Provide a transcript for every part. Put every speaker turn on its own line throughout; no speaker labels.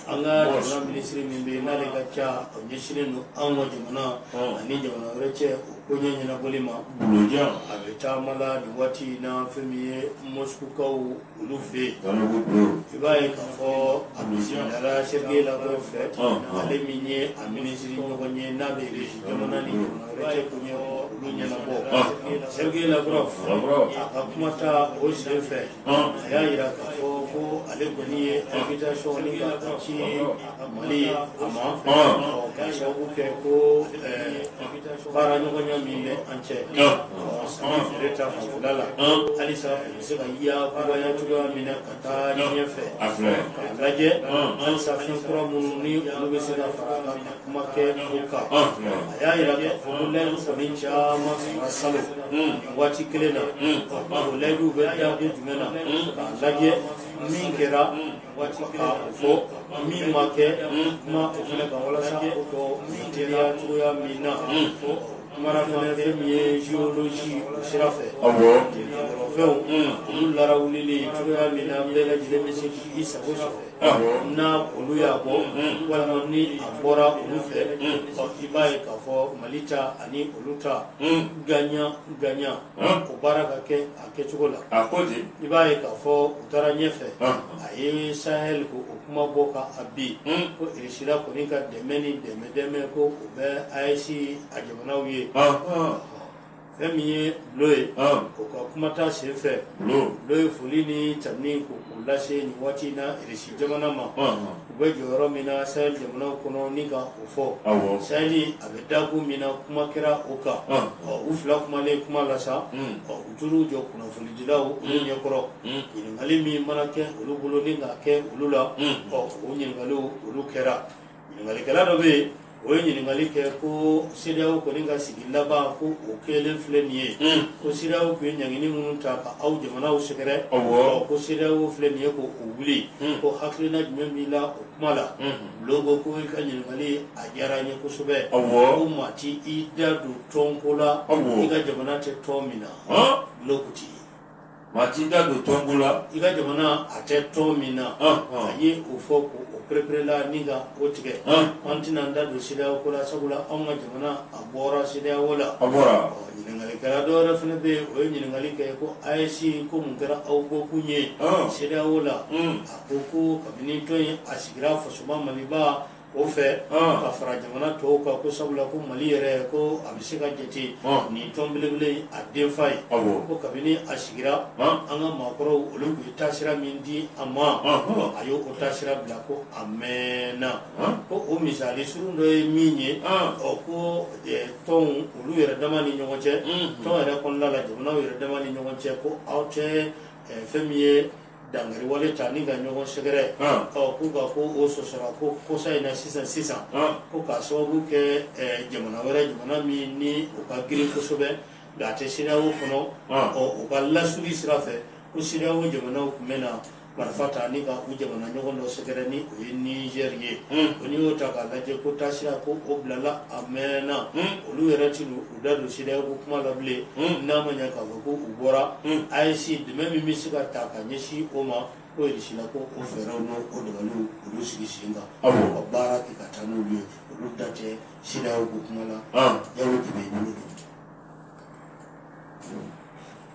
An ka jamana minisiri min bɛ yen, n'ale ka ca o ɲɛsinnen don anw ka jamana ani jamana wɛrɛ cɛ, o koɲɛ ɲɛnabɔli ma, a bɛ taama la nin waati in na, fɛn min ye Moskukaw olu fɛ yen. I b'a ye k'a fɔ a bisimilala Sergei Lavrov fɛ, ale min ye a minisiri ɲɔgɔn ye, n'a bɛ Irisi jamana ni jamana wɛrɛ cɛ koɲɛ olu ɲɛnabɔ. Sergei Lavrov, a ka kuma ta o sen fɛ, a y'a jira k'a fɔ ko ale kɔni ye invitation ni ka ci Mali a ma, k'a sababu kɛ ko baara ɲɔgɔnya min bɛ an cɛ sanni feere ta fanfɛla la, halisa o bɛ se ka yakubaya cogoya min na ka taa ɲɛfɛ, k'a lajɛ halisa fɛn kura minnu ni olu bɛ se ka fara a kan, ka kuma kɛ o kan. A y'a jira k'a fɔ ko layidu kɔni caman sara salon nin waati kelen na. O layiduw bɛ dakun jumɛn na? K'a lajɛ min kɛra, ka o fɔ, min ma kɛ, kuma o fana kan, walasa o tɔ teliya cogoya min na. Kumana fana fɛn min ye géologie o sira fɛ, fɛnw olu larawulili cogoya min na, bɛɛ lajɛlen bɛ se k'i sago sɔrɔ n'a olu y'a bɔ, walima ni a bɔra olu fɛ. I b'a ye k'a fɔ Mali ta ani olu ta gagnant gagnant, o baara ka kɛ a kɛcogo la. I b'a ye k'a fɔ u taara ɲɛfɛ, a ye Sahel ko o kuma bɔ ka a bi ko Irisila kɔni ka dɛmɛ ni dɛmɛ dɛmɛ ko o bɛ AES a jamanaw ye. Fɛn min ye Bulo ye, o ka kuma ta sen fɛ, Bulo ye foli ni tanuni ko o lase nin waati in na Irisi jamana ma, u bɛ jɔyɔrɔ min na Sahel jamanaw kɔnɔ, ni ka o fɔ. Sahel a bɛ dakun min na, kuma kɛra o kan. U fila kumalen kuma la sa, u taar'u jɔ kunnafonidilaw olu ɲɛkɔrɔ. Ɲininkali min mana kɛ olu bolo ni k'a kɛ olu la, o ɲininkaliw olu kɛra. Ɲininkalikɛla dɔ bɛ yen, o ye ɲininkali kɛ ko CEDEAO kɔni ka sigi laban ko o kɛlen filɛ nin ye, ko CEDEAO tun ye ɲangini minnu ta ka aw jamanaw sɛgɛrɛ, ko CEDEAO filɛ nin ye ko o wuli, ko hakilina jumɛn b'i la o kuma la? Bulo ko ko i ka ɲininkali a diyara n ye kosɛbɛ. Ko maa ti i da don tɔnko la i ka jamana tɛ tɔn min na. Bulo ko ten.
Maa t'i da don tɔnko la
i ka jamana a tɛ tɔn min na. A ye o fɔ ko o pereperela ni ka o tigɛ. An tɛna an da don CEDEAO ko la, sabula anw ka jamana a bɔra CEDEAO la.
A bɔra.
Ɲininkalikɛla dɔ wɛrɛ fana bɛ yen, o ye ɲininkali kɛ ko AES, ko mun kɛra aw bɔkun ye CEDEAO la? A ko ko kabini tɔn in a sigira fasoba Maliba o fɛ ka fara jamana tɔw kan, ko sabula ko Mali yɛrɛ ko a bɛ se ka jate nin tɔn belebele a denfa ye, ko kabini a sigira, an ka maakɔrɔw olu tun ye taasira min di a ma, a y'o taasira bila ko a mɛnna. Ko o misali surun dɔ ye min ye, ɔ ko tɔnw olu yɛrɛ dama ni ɲɔgɔn cɛ, tɔn yɛrɛ kɔnɔna la, jamanaw yɛrɛ dama ni ɲɔgɔn cɛ, ko aw tɛ fɛn min ye dankari wale ta ni ka ɲɔgɔn sɛgɛrɛ. Ɔ k'u ka ko o sɔsɔra ko kɔsa in na sisan sisan, ko k'a sababu kɛ jamana wɛrɛ, jamana min ni o ka girin kosɛbɛ nka a tɛ CEDEAO kɔnɔ, ɔ o ka lasuli sira fɛ, ko CEDEAO jamanaw tun bɛ na marifa ta ni ka u jamana ɲɔgɔn dɔ sɛgɛrɛ, ni o ye Niger ye. O n'i y'o ta k'a lajɛ, ko taasira ko o bilala a mɛnna, olu yɛrɛ ti u da don CEDEAO ko kuma la bilen, n'a ma ɲɛ k'a fɔ ko u bɔra. AES dɛmɛ min bɛ se ka ta ka ɲɛsin o ma, ko Irisi la ko o fɛɛrɛw n'o o dabaliw olu sigi sen kan, ka baara kɛ ka taa n'olu ye. Olu da tɛ CEDEAO ko kuma la. Yalo tun bɛ i bolo don.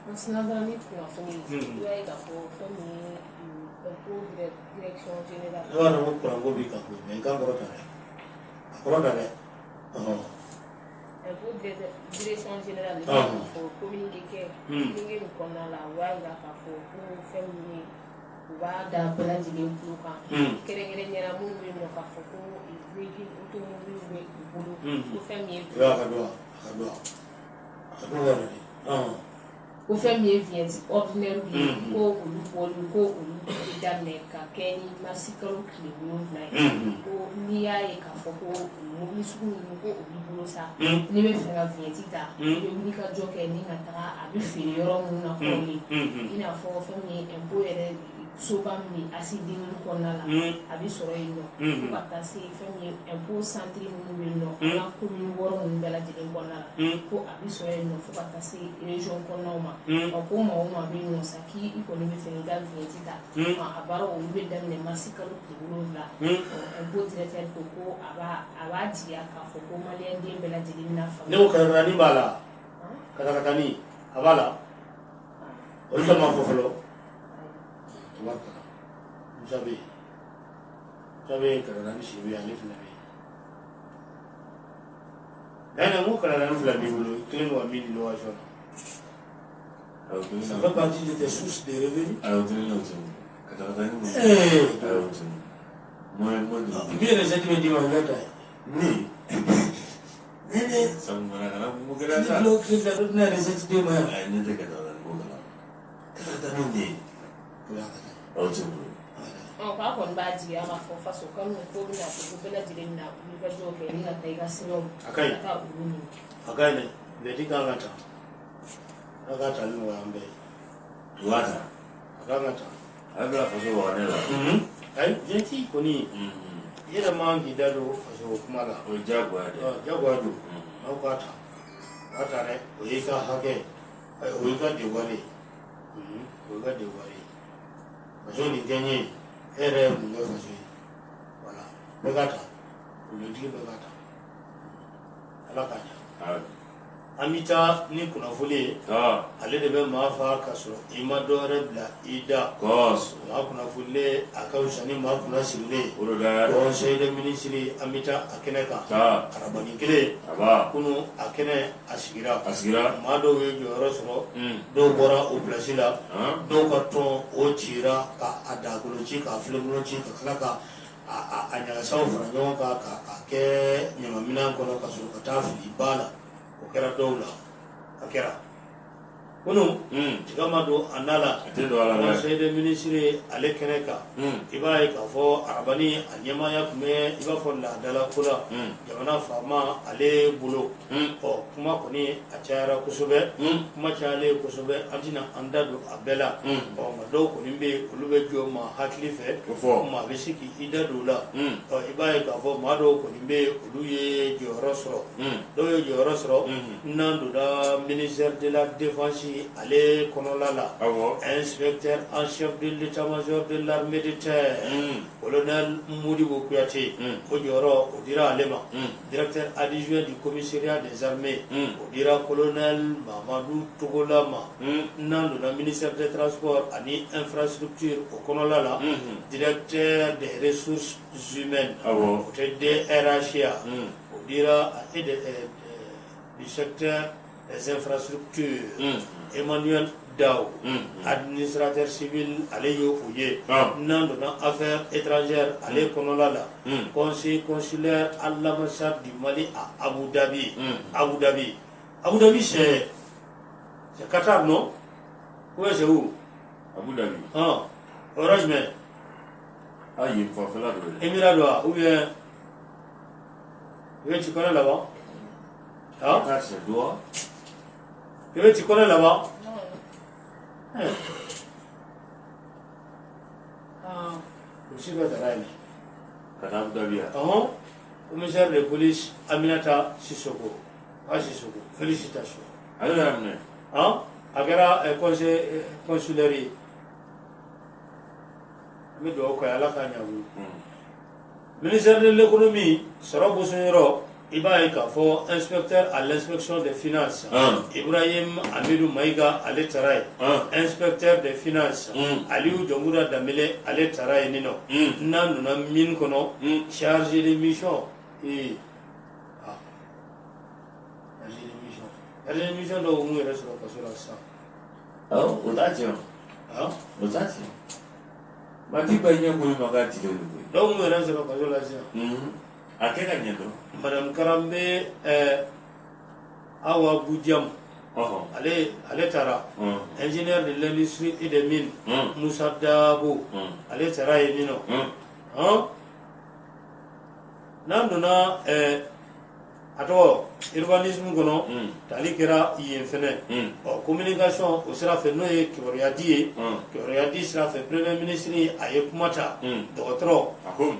An sina dɔrɔn ni kunnafoni ye, i b'a ye k'a fɔ fɛn min ye impôt direction générale.
Ne b'a dɔn ko kuranko b'i kan koyi, mais i kan kɔrɔ ta dɛ, a kɔrɔ ta dɛ.
Impôt direction générale, i b'a ye k'a fɔ communiqué kɛ, communiqué min kɔnɔna la, u b'a jira k'a fɔ ko fɛn min ye, u b'a da bɛɛ lajɛlen tulo kan, kɛrɛnkɛrɛnnenya la minnu bɛ yen nɔ k'a fɔ ko véhicule automobile bɛ u bolo, ko fɛn min ye
I b'a ka don, a ka don, a ka don yɛrɛ de.
Ko fɛn min ye vignette ordinaire ye, ko olu bɔli, ko olu bɛ daminɛ ka kɛ ni marisi kalo tile 7 ye. Ko n'i y'a ye k'a fɔ ko mobili sugu ninnu ko o b'i bolo sa, n'i bɛ fɛ ka vignette ta, i bɛ wuli ka jɔ kɛ ni ka taga a bɛ feere yɔrɔ minnu na kɔrɔlen, i n'a fɔ fɛn min ye impôt yɛrɛ. Soba min bɛ ACI 2000 kɔnɔna la, a bɛ sɔrɔ yen nɔ, fo ka taa se fɛn min ye impôt centre minnu bɛ yen nɔ, an ka commune 6 ninnu bɛɛ lajɛlen kɔnɔna la, ko a bɛ sɔrɔ yen nɔ fo ka taa se région kɔnɔnaw ma. Ɔ, ko maa o maa bɛ yen nɔ sa, k'i kɔni bɛ fɛ k'i ka vignette ta, a baaraw olu bɛ daminɛ mars kalo tile 7. Ɔ, impôt directeur ko ko a b'a jigiya k'a fɔ ko maliyɛn den bɛɛ lajɛlen bɛna faamuya.
Ne ko katakatani b'a la, katakatani a b'a la, olu ta ma fɔ fɔlɔ. Tabarikala, Musa bɛ yen, Musa bɛ yen, katakatani si bɛ yen, ale fana bɛ yen. Nɛnɛ, n ko katakatani fila b'i bolo, i kelen don ka min di location na. Ça fait partie de tes sources de revenus.
Ayi, o tɛ ne la, o tɛ ne katakatani mun. Ayi, o tɛ ne moi
Min recette bɛ d'i ma, i bɛ ta ye.
Ni
Nɛnɛ.
Sabu mana kana mun kɛra sa.
Tile fila o tile fila, dɔ tɛna recette d'e ma yan.
Ayi, ne tɛ katakatani ko kalama. Katakatani nin ye, o tɛ n bolo.
Ɔ, k'a kɔni b'a jigiya k'a fɔ faso kanu ko bɛna to ko bɛɛ lajɛlen bɛna wulikajɔw kɛ ni ka taa i ka sɛbɛnw
A ka ɲi.
ka taa olu ɲini.
A ka ɲi dɛ, vignette kan ka ta, Ala k'a tali nɔgɔya an bɛɛ ye.
U b'a ta.
A kan ka ta.
A bɛ bila faso wagane la.
Ayi, vignette kɔni, i yɛrɛ man k'i da don faso kuma la.
O ye diyagoya de ye.
Ɔ, diyagoya don. Aw k'a ta, k'a ta dɛ, o y'i ka hakɛ ye, ayi, o y'i ka devoir ye, o y'i ka devoir ye. Faso nin kɛ n ye, e yɛrɛ ye mun kɛ faso ye? Voilà, bɛɛ ka ta, politiki bɛɛ ka ta, Ala k'a ɲɛ. An bɛ taa ni kunnafoni ye. Ale de bɛ maa fa ka sɔrɔ i ma dɔ wɛrɛ bila i da. Maa kunnafonilen, a ka fisa ni maa kunna sirilen.
O de.
Conseil des ministres, an bɛ taa a kɛnɛ kan. Arabani kelen, kunun a kɛnɛ a sigira.
A sigira.
Maa dɔw ye jɔyɔrɔ sɔrɔ, dɔw bɔra o place la, dɔw ka tɔn o cira ka a dagolo ci, k'a filenkolon ci, ka tila ka a ɲagasaw fara ɲɔgɔn kan ka a kɛ ɲamaminɛn kɔnɔ ka sɔrɔ ka taa fili ba la. O kɛra dɔw la, a kɛra kunun. Tiga ma don a na la.
A tɛ don a la dɛ.
Conseil des ministres ale kɛnɛ kan, i b'a ye k'a fɔ arabani a ɲɛmaaya tun bɛ i b'a fɔ laadala ko la, jamana faama ale bolo. Ɔ, kuma kɔni a cayara kosɛbɛ. Kuma cayalen kosɛbɛ, an tɛna an da don a bɛɛ la. Ɔ, nka dɔw kɔni bɛ yen, olu bɛ jɔ maa hakili fɛ.
O fɔ.
Maa bɛ se k'i da don o la. Ɔ, i b'a ye k'a fɔ maa dɔw kɔni bɛ yen, olu ye jɔyɔrɔ sɔrɔ. Dɔw ye jɔyɔrɔ sɔrɔ. N'an donna ministère de la défense ale kɔnɔla la, inspecteur en chef de l'état-major de l'armée de terre, colonel Modibo Kouyaté, o jɔyɔrɔ o dira ale ma. Directeur adjoint du commissariat des armées, o dira colonel Mamadou Togola ma. N'an donna ministère des transports ani infrastructure o kɔnɔla la, directeur des ressources humaines, o tɛ DRH ya, o dira et du secteur des infrastructures, Emmanuel Dao. Administrateur civil, ale ye o ye. N'an donna affaires étrangères ale kɔnɔla la, conseil consulaire à l'ambassade du Mali à Abu Dhabi. Abu Dhabi, Abu Dhabi, c'est Qatar, non? Ou bien c'est où?
Abu Dhabi.
Ah, o yɔrɔ jumɛn?
Ah, yen fanfɛla dɔ ye.
Émirat don wa, ou bien tu connais là-bas? Ah,
Qatar, c'est Doha.
ou bien tu connais là-bas?
Non.
Eh. Ah, polisi dɔ taara yen.
Ka taa Abu Dhabi yan.
Ɔhɔn, commissaire de police Aminata Sissoko, a Sissoko, félicitations.
Ale yɛrɛ minɛ.
Han, a kɛra conseil consulaire ye. An bɛ dugawu kɛ, Ala k'a ɲɛ a bolo. Ministère de l'économie, sɔrɔ bosonyɔrɔ, i b'a ye k'a fɔ inspecteur à l'inspection des finances, Ibrahim Amidou Maïga, ale taara yen. Inspecteur des finances, Aliou Jɔnkuda Danbele, ale taara yen nin nɔ. N'an donna mine kɔnɔ, chargé de mission, ee, ah, chargé de mission, chargé de mission dɔw m'u yɛrɛ sɔrɔ kaso la sisan.
Awɔ, o t'a tiɲɛ o.
Ah.
O t'a tiɲɛ. Mati ba ɲɛ ko ma k'a tilen don koyi.
Dɔw m'u yɛrɛ sɔrɔ kaso la sisan.
A kɛ ka ɲɛ dɔrɔn.
Madame Karambe Awa Boudiam, ale taara. Ingénieur de l'industrie et des mines, Moussa Dabo, ale taara yen nin nɔ. Hɔn, n'an donna a tɔgɔ Urbanisme kɔnɔ, tali kɛra yen fɛnɛ. Ɔ, communication o sira fɛ, n'o ye kibaruya di ye, kibaruya di sira fɛ, premier ministre a ye kuma ta. Dɔgɔtɔrɔ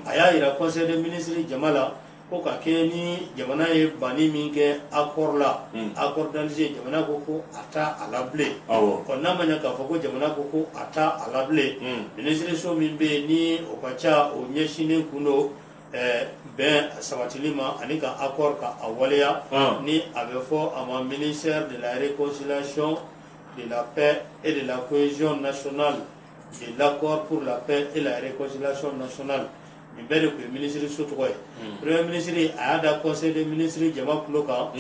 a y'a yira conseil des ministres jama la ko ka kɛ ni jamana ye banni min kɛ accord la, accord d'Alger, jamana ko ko a t'a a la bilen. Ɔ, n'a ma ɲɛ k'a fɔ ko jamana ko ko a t'a a la bilen, minisiriso min bɛ yen ni o ka ca, o ɲɛsinnen kun don bɛn sabatili ma ani ka accord ka a waleya, ni a bɛ fɔ a ma ministère de la réconciliation, de la paix et de la cohésion nationale, de l'accord pour la paix et la réconciliation nationale. Nin bɛɛ de tun ye minisiriso tɔgɔ ye. Premier ministre a y'a da conseil des ministres jama tulo kan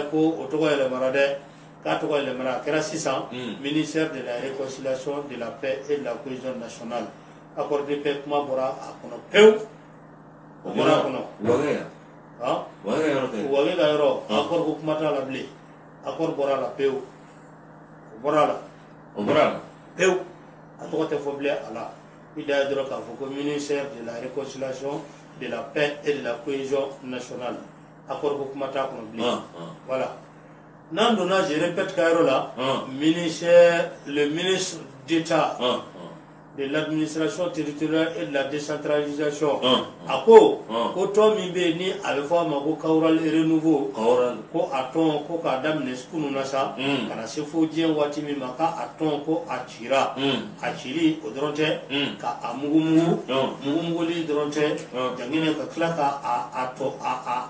ko o tɔgɔ yɛlɛmara dɛ, k'a tɔgɔ yɛlɛmara, a kɛra sisan ministère de la réconciliation, de la paix et de la cohésion nationale. Accord de paix kuma bɔra a kɔnɔ pewu, o bɔra a kɔnɔ. Wage ka yɔrɔ, accord ko kuma t'a la bilen, accord bɔra a la pewu, o bɔra a la.
O bɔra a la
pewu, a tɔgɔ tɛ fɔ bilen a la. I da ye dɔrɔn k'a fɔ ko ministère de la réconciliation, de la paix et de la cohésion nationale, accord ko kuma t'a kɔnɔ bilen. Voilà. N'an donna, je répète, ka yɔrɔ la, ministère, le ministre d'État de l'administration territoriale et de la décentralisation, a ko ko tɔn min bɛ yen ni a bɛ fɔ a ma ko Kawral Renouveau, ko a tɔn ko k'a daminɛ kunun na sa ka na se fo diɲɛ waati min ma, k'a tɔn ko a cira. A cili o dɔrɔn tɛ, ka a mugumugu, mugumuguli dɔrɔn tɛ, janginɛ ka tila ka a tɔ a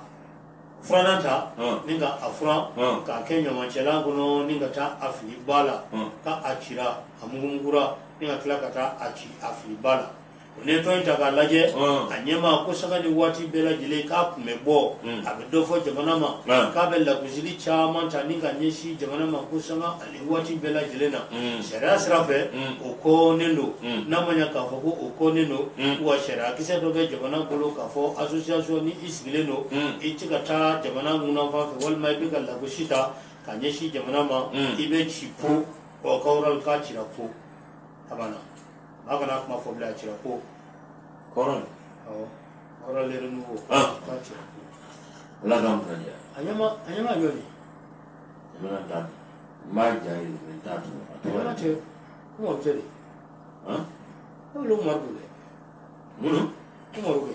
furannan ta ni ka a furan k'a kɛ ɲamancɛlan kɔnɔ ni ka taa a fili ba la. Ka a cira, a mugumugura ni ka tila ka taa a ci a fili ba la. O ne tɔn in ta k'a lajɛ, a ɲɛma ko sanga ni waati bɛɛ lajɛlen k'a kun bɛ bɔ, a bɛ dɔ fɔ jamana ma, k'a bɛ lagosili caman ta ni ka ɲɛsin jamana ma, ko sanga ani waati bɛɛ lajɛlen na, sariya sira fɛ, o kɔnnen don. N'a ma ɲɛ k'a fɔ ko o kɔnnen don, wa sariya kisɛ dɔ bɛ jamana bolo k'a fɔ association ni i sigilen don, i tɛ ka taa jamana ŋunanfan fɛ walima i bɛ ka lagosi ta ka ɲɛsin jamana ma, i bɛ ci po. Ɔ, Kawral k'a cira po, a banna. A kana kuma fɔ bilen, a cira po.
Kɔrɔ.
Awɔ, Kawral Renouveau k'a cira po.
Ala k'an kunna diya.
A ɲɛma jɔ de.
Jamana t'a dɔn, n b'a ja ye, n t'a dɔn a
A
tɔgɔ.
ɲɛma tɛ Umaru tɛ de. Ne wolo Umaru don dɛ.
Minnu?
Umaru kɛ.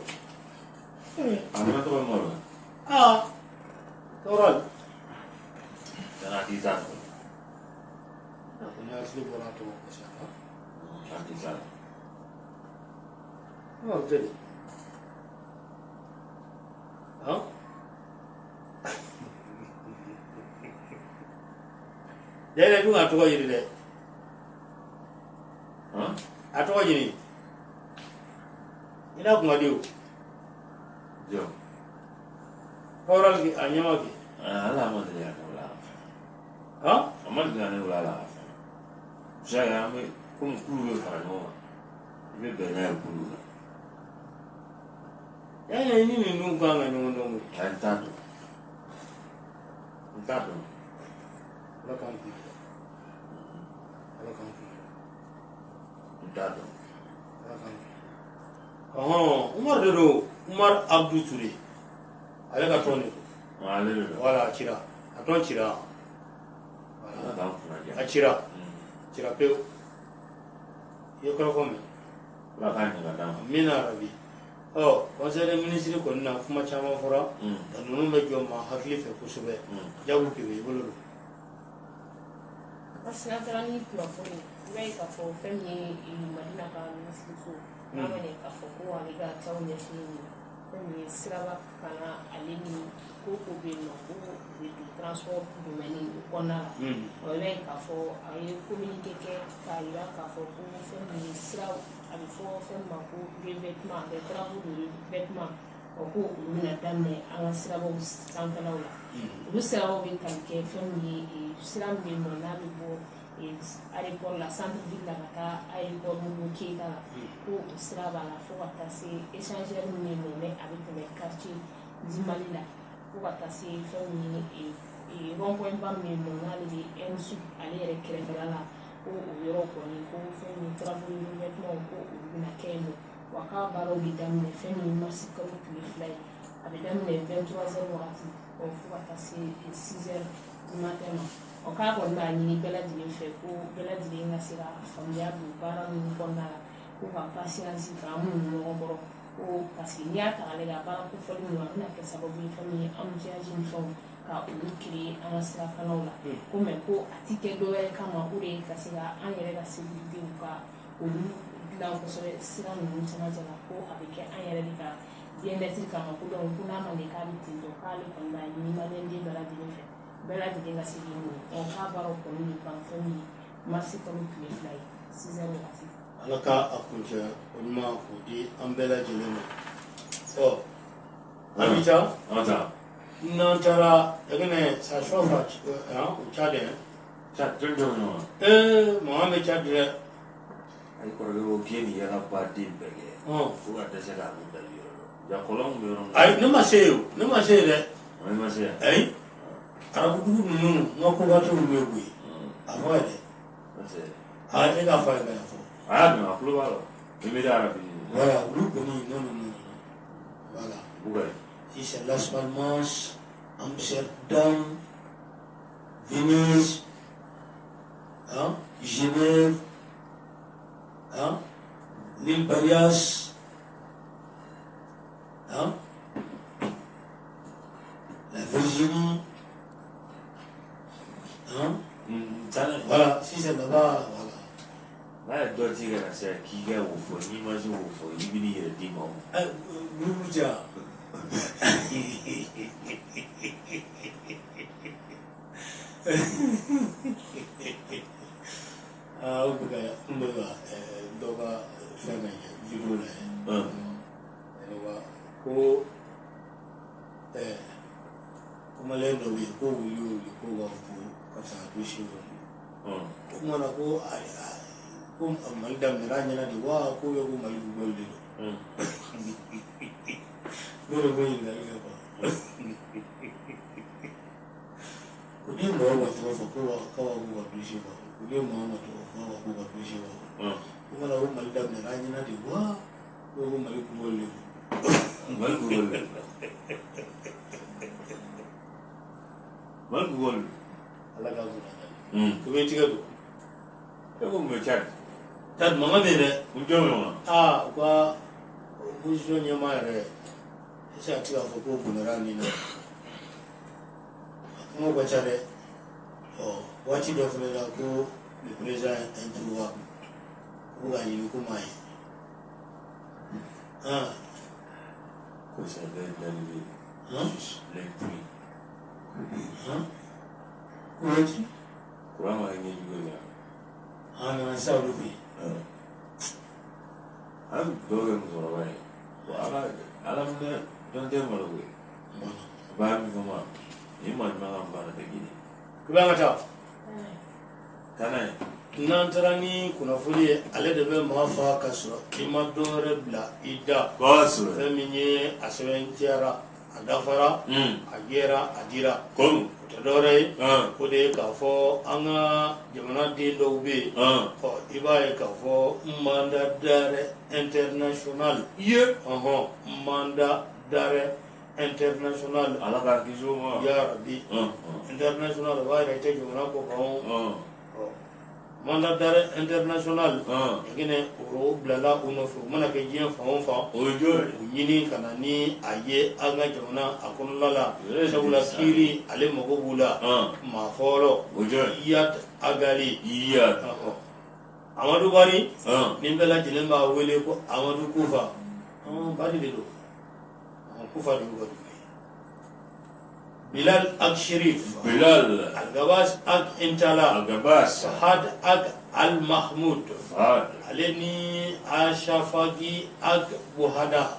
A fana tɔgɔ ye Umaru ye.
Aa, Kawral.
Kana k'i t'a dɔn.
A ko ne hakili bɔra a tɔgɔ kɔ sa.
A t'i t'a dɔn.
Umaru tɛ de. Han, yɛrɛ dun, a tɔgɔ ɲini dɛ. A tɔgɔ ɲini, i n'a kun ka di o.
Jɔ.
Kawral a ɲɛma kɛ.
Ala ma deli ka ne wele a fɛ.
Han.
A ma deli ka ne wele a la a fɛ. Se ka kɛ an bɛ komi kulu bɛ fara ɲɔgɔn kan, i bɛ bɛn n'a ye kulu la.
Yali ni ninnu kan ka ɲɔgɔn dɔn koyi.
A n t'a dɔn, n t'a dɔn.
Ala k'an kunna diya, Ala k'an kunna diya.
N t'a dɔn.
Ala k'an kunna diya. Ɔhɔn, Umaru de don, Umar Abdu Ture, ale ka tɔn de don.
Ale de don.
Wala, a cira, a tɔn cira.
Ala k'an kunna diya.
A cira, cira pewu. I ye kɔrɔfɔ mɛn.
Ala k'a ɲɛ ka d'an ma.
Amina rabi. Ɔ, conseil des ministres kɔni na, kuma caman fɔra nka ninnu bɛ jɔ ma hakili fɛ kosɛbɛ. Jago kebe i bolo don.
Parce que n'an taara ni kunnafoni ye, i b'a ye k'a fɔ fɛn min ye Madina ka minisiriso n'a ma ɲɛ k'a fɔ ko ale ka taw ɲɛsinnen don fɛn min ye siraba kana ale ni ko ko bɛ yen nɔ, ko u bɛ don transport domaine o kɔnɔna la. Ɔ, i b'a ye k'a fɔ a ye communiqué kɛ k'a jira k'a fɔ ko fɛn min ye sira, a bɛ fɔ fɛn min ma ko revêtement, des travaux de revêtement, ɔ, ko olu bɛna daminɛ an ka sirabaw sanfɛlaw la. Olu sirabaw bɛ tali kɛ fɛn min ye, sira min bɛ yen nɔ n'a bɛ bɔ aéroport la, centre ville la, ka taa aéroport Modibo Keyita la, ko o sira b'a la fo ka taa se échangeur min bɛ yen nɔ, ni a bɛ tɛmɛ quartier du Mali la, fo ka taa se fɛn min ye rond point ba min bɛ yen nɔ n'ale bɛ ENSUP ale yɛrɛ kɛrɛfɛla la, ko o yɔrɔ kɔni, ko fɛn min ye travaux de revêtement, ko olu bɛna kɛ yen nɔ. Wa k'a baaraw bɛ daminɛ fɛn min ye mars kalo tile 2 ye. A bɛ daminɛ 23 heures wagati, ɔ fo ka taa se 6 heures du matin ma. Ɔ k'a kɔni b'a ɲini bɛɛ lajɛlen fɛ ko bɛɛ lajɛlen ka se ka faamuya don baara ninnu kɔnɔna la, ko ka patience k'an muɲu ɲɔgɔn kɔrɔ, ko parce que n'i y'a ta k'a lajɛ, a baara kofɔlen ninnu, a bɛna kɛ sababu ye fɛn min ye embouteillage ni fɛnw ka olu créer an ka sirafanaw la, ko mais ko a ti kɛ dɔwɛrɛ kama, o de ye ka se ka an yɛrɛ ka sécurité ka olu dilan kosɛbɛ sira ninnu camancɛ la, ko a bɛ kɛ an yɛrɛ de ka bien-être kama. Ko donc ko n'a ma ɲɛ k'a bɛ ten tɔ, k'ale kɔni b'a ɲini maliyɛnden bɛɛ lajɛlen fɛ, bɛɛ lajɛlen ka se k'i muɲu. Ɔ k'a baaraw kɔni bɛ ban fɛn min ye marisi kalo tile 2 ye, 6 heures wagati.
Ala ka a kuncɛ o ɲuman k'o di an bɛɛ lajɛlen ma. Ɔ an bɛ taa.
An taa.
N'an taara ɛgɛnɛ ça chauffe au Tchad, hein.
Tchad jɔn jɔn ɲɔgɔn.
Mankan bɛ Tchad dɛ.
Ayi kɔrɔkɛ ko k'i ye nin yala baden bɛɛ kɛ. Ko ka dɛsɛ k'a kun dali yɔrɔ dɔn. Ja kɔlɔn kun bɛ yɔrɔ min.
Ayi, ne ma se yen o, ne ma se yen dɛ.
I ma se yan.
Ayi, arabu dugu ninnu, n ka koba t'olu bɛ koyi. A fɔ ye dɛ.
Ma se.
Aa, e k'a fɔ a ye ka fɔ.
A y'a dɔn, a tulo b'a la. Émirats arabes unis.
Voilà, olu kɔni, non non non non, voilà.
Bugari.
Si c'est Las Palmas, Amsterdam, Venise, hein, Genève, hein, l'île Barias, hein, la Virginie, hein, voilà, si c'est là-bas, voilà.
N'a ye dɔ ci ka na sisan k'i ka o fɔ, n'i ma se k'o fɔ, i bɛ n'i yɛrɛ d'i ma o.
Groupe ja. Aa, o bɛ ka n bɛ ka dɔ ka fɛn lajɛ, vidéo lajɛ. Ayiwa, ko kamalen dɔ bɛ yen ko wuli o wuli ko b'a fɔ ko karisa ka dossier bɛ n bolo. O tuma na ko ko Mali daminɛra a ɲɛna de wa, ko bɛ ko Mali football de don. Ne yɛrɛ ko ɲininkali kɛ quoi. Ko ni mɔgɔ ma tɔgɔ fɔ ko k'a b'a k'u ka dossier b'a bolo. Ko ni mɔgɔ ma tɔgɔ fɔ k'a b'a k'u ka dossier b'a bolo. O tuma na ko Mali daminɛra a ɲɛna de wa, ko Mali football de don.
Mali football de don. Mali football de don.
Ala ka kunna ko bɛ tigɛ don.
E ko mun bɛ Tchad?
Tchad mankan bɛ yen dɛ.
U jɔn bɛ wa?
Aa, u ka opposition ɲɛmaa yɛrɛ, est ce que a tɛ k'a fɔ ko bɔnɛra nin na? A kumaw ka ca dɛ. Ɔ waati dɔ fana la ko le président est introuvable, ko k'a ɲini ko m'a ye.
Ko c'est l'heure d'arriver. Les prix.
Ko waati.
Kuran ma kɛ ɲɛjugu ye.
A nana sisan olu fɛ yen.
An bɛ dugawu kɛ musokɔrɔba ye. Ko Ala Ala minɛ jɔn tɛ malo koyi. A b'a min fɔ ma ni maa ɲuman ka baara tɛ kelen.
I b'an ka taa.
Taa n'a ye.
N'an taara ni kunnafoni ye, ale de bɛ maa fa ka sɔrɔ i ma dɔ wɛrɛ bila i da.
Kosɛbɛ.
Fɛn min ye a sɛbɛntiyara, a dafara, a jɛra, a dira.
Komi.
O tɛ dɔwɛrɛ ye, o de ye k'a fɔ an ka jamanaden dɔw bɛ yen. Ɔ i b'a ye k'a fɔ mandat d'arrêt international.
Ye.
Ɔhɔn, mandat d'arrêt international.
Ala k'a kisi o ma.
Ya rabi. International, o b'a yira i tɛ jamana kɔ kan o. Ɔ mandat d'arrêt international. Yaginɛ o bilala u nɔfɛ, o mana kɛ diɲɛ fan o fan.
O ye jɔn ye?
U ɲini ka na ni a ye an ka jamana a kɔnɔna la, sabula kiiri ale mago b'u la. Maa fɔlɔ,
O jɔn ye?
Iyad Ag Ghali.
Iyad.
Amadu Bari ni bɛɛ lajɛlen b'a wele ko Amadu Kufa. Bari de don, Kufa de y'u ka dugu ye. Bilal Ag Sherif.
Bilal.
Algabas Ag Intala.
Algabas.
Fahad Ag Al Mahmoud.
Fahad.
Ale ni Ashafagi Ag Buhada.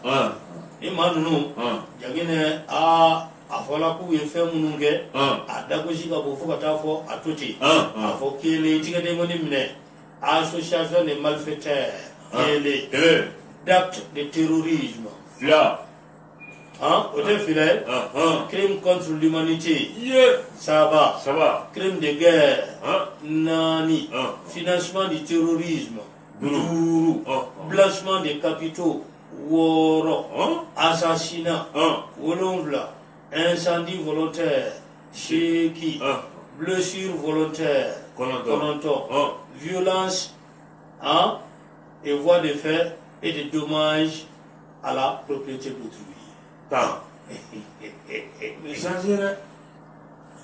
Ni maa ninnu, Jaginɛ, a fɔla k'u ye fɛn minnu kɛ, a dagosi ka bon fo ka taa fɔ a to ten. A fɔ kelen, tigɛdenkɔni minɛ, association de malfaiteurs kelen,
Kelen.
d'acte de terrorisme
Fila.
O tɛ fila ye, crime contre l'humanité
Ye.
saba,
Saba.
crime de guerre naani, financement du terrorisme duuru, blanchiment des capitaux 6, assassinat 7, incendie volontaire 8, blessure volontaire 9, violence et voies de fait et de dommages à la propriété d'autrui.
10. Nin changé dɛ.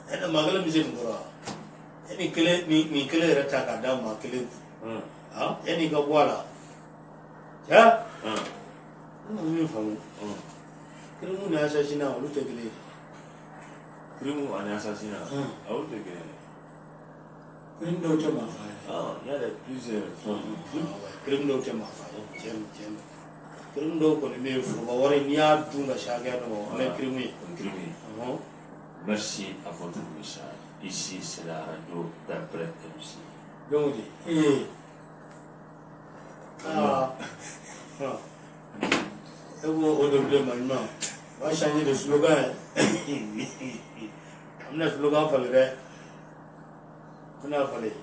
E maa kelen bɛ se nin kɔrɔ wa? E ni kelen nin kelen yɛrɛ ta k'a da maa kelen kun, e n'i ka bɔ a la cɛ. Ne ma min faamu, crime ni assassinat olu tɛ kelen ye.
Crime ani assassinat olu tɛ kelen ye.
Crime dɔw tɛ maa fa yɛrɛ.
Il y a plusieurs sortes de crimes.
Crime dɔw tɛ maa fa ye, tiɲɛ don, tiɲɛ don. Crime dɔw kɔni bɛ yen, foroba wari n'i y'a dun ka se hakɛya dɔ ma, o fana ye crime ye.
O ye crime ye. Merci à votre message. Ici, c'est la radio d'après MC.
Donc, ee aa, e ko o de bilen maɲuman, on va changer de slogan ye. An bɛna slogan falen dɛ, an bɛna falen,